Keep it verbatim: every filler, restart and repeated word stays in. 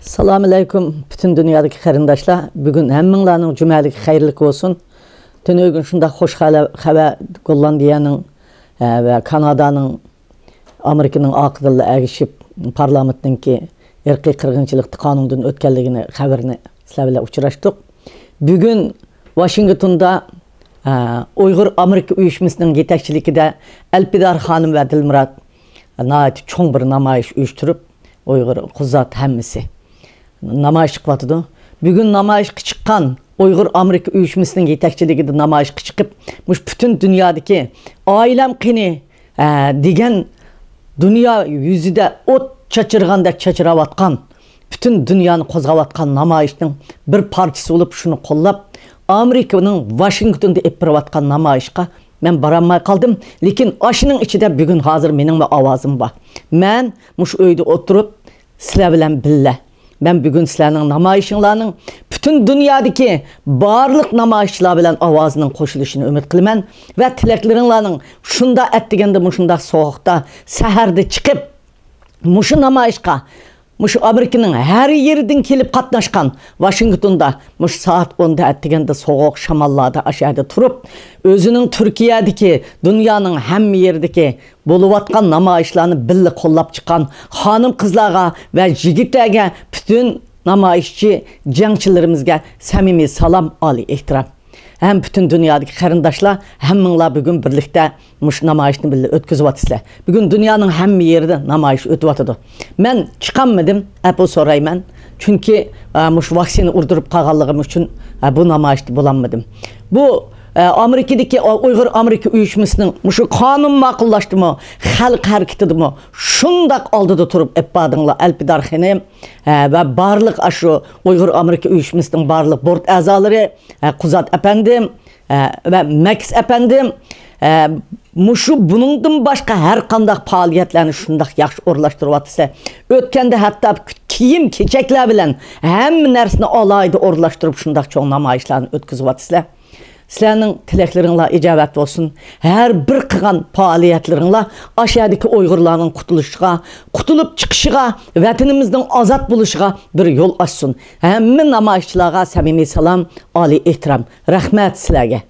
سالام ئەلەيكۇم، پۈتۈن دۇنيادىكى قېرىنداشلار. بۈگۈن ھەممىڭلارنىڭ جۈمەلىكى خەيرلىك بولسۇن. تۈنۈگۈن شۇنداق خوش خەۋەر، خەۋەر گوللاندىيەنىڭ، ئە، ۋە كانادانىڭ، ئامېرىكىنىڭ ئارقىدىنلا ئەگىشىپ، پارلامېنتنىڭكى ئىرقىي قىرغىنچىلىقتا قانۇندىن ئۆتكەنلىكىنى خەۋىرىنى سىلەر بىلەن ئۇچراشتۇق. بۈگۈن ۋاشىنگتوندا، ئە، ئۇيغۇر ئامېرىكا ئۇيۇشمىسىنىڭ يېتەكچىلىكىدە ئەلپىدار خانىم ۋە دىلمۇرات ناھايىتى چوڭ بىر نامايىش ئۇيۇشتۇرۇپ، ئۇيغۇر قۇزات ھەممىسى نامايىش چىقىۋاتىدۇ. بۈگۈن نامايىشقا چىققان ئۇيغۇر ئامېرىكا ئۇيۇشمىسىنىڭ يېتەكچىلىكىدە نامايىشقا چىقىپ، مۇشۇ پۈتۈن دۇنيادىكى «ئائىلەم قېنى؟» ئە، دېگەن دۇنيا يۈزىدە ئوت چاچرىغاندەك چاچراۋاتقان، پۈتۈن دۇنيانى قوزغاۋاتقان نامايىشنىڭ بىر پارچىسى بولۇپ، شۇنى قوللاپ، ئامېرىكىنىڭ ۋاشىنگتوندا ئېلىپ بېرىۋاتقان نامايىشقا مەن بارالماي قالدىم. لېكىن ئاشۇنىڭ ئىچىدە بۈگۈن ھازىر مېنىڭمۇ ئاۋازىم بار. مەن مۇشۇ ئۆيدە ئولتۇرۇپ، سىلەر بىلەن بىللە، مەن بۈگۈن سىلەرنىڭ نامايىشىڭلارنىڭ پۈتۈن دۇنيادىكى بارلىق نامايىشچىلار بىلەن ئاۋازىنىڭ قوشۇلۇشىنى ئۈمىد قىلىمەن ۋە تىلەكلىرىڭلارنىڭ شۇنداق ئەتىگەندە مۇشۇنداق سوغۇقتا سەھەردە چىقىپ، مۇشۇ نامايىشقا مۇشۇ ئامېرىكىنىڭ ھەر يېرىدىن كېلىپ قاتناشقان، ۋاشىنگتوندا مۇشۇ سائەت ئوندا ئەتىگەندە سوغۇق شاماللاردا ئاشۇ يەردە تۇرۇپ، ئۆزىنىڭ تۈركىيەدىكى، دۇنيانىڭ ھەممە يېرىدىكى بولۇۋاتقان نامايىشلارنى بىللە قوللاپ چىققان خانىم-قىزلارغا ۋە يىگىتلەرگە، پۈتۈن نامايىشچى جەڭچىلىرىمىزگە سەمىمىي سالام، ئالىي ئېھتىرام. ھەم پۈتۈن دۇنيادىكى قېرىنداشلار، ھەممىڭلار بۈگۈن بىرلىكتە مۇشۇ نامايىشنى بىللە ئۆتكۈزۈۋاتىسىلەر. بۈگۈن دۇنيانىڭ ھەممە يېرىدە نامايىش ئۆتۈۋاتىدۇ. مەن چىقالمىدىم، ئەپۇ سورايمەن. چۈنكى، ئە، مۇشۇ ۋاكسىنا ئۇردۇرۇپ قالغانلىقىم ئۈچۈن، ئە، بۇ نامايىشتا بولالمىدىم. بۇ، ئە، ئامېرىكىدىكى ئۇيغۇر ئامېرىكا ئۇيۇشمىسىنىڭ مۇشۇ قانۇن ماقۇللاشتىمۇ، خەلق ھەرىكىتىدىمۇ شۇنداق ئالدىدا تۇرۇپ ئېلىپ باردىڭلار، ئەلپىدار خېنىم، ئە، ۋە بارلىق ئاشۇ ئۇيغۇر ئامېرىكا ئۇيۇشمىسىنىڭ بارلىق بورت ئەزالىرى، ئە، قۇزات ئەپەندىم، ئە، ۋە مەكىس ئەپەندىم، ئە، مۇشۇ بۇنىڭدىن باشقا ھەر قانداق پائالىيەتلەرنى شۇنداق ياخشى ئورۇنلاشتۇرۇۋاتىسىلەر. ئۆتكەندە ھەتتا كىيىم-كېچەكلەر بىلەن ھەممە نەرسىنى ئالاھىدە ئورۇنلاشتۇرۇپ، شۇنداق چوڭ نامايىشلارنى ئۆتكۈزۈۋاتىسىلەر. سىلەرنىڭ تىلەكلىرىڭلار ئىجابەت بولسۇن. ھەر بىر قىلغان پائالىيەتلىرىڭلار ئاشۇ يەردىكى ئۇيغۇرلارنىڭ قۇتۇلۇشىغا، قۇتۇلۇپ چىقىشىغا، ۋەتىنىمىزنىڭ ئازاد بولۇشىغا بىر يول ئاچسۇن. ھەممە نامايىشچىلارغا سەمىمىي سالام، ئالىي ئېھتىرام. رەھمەت سىلەرگە.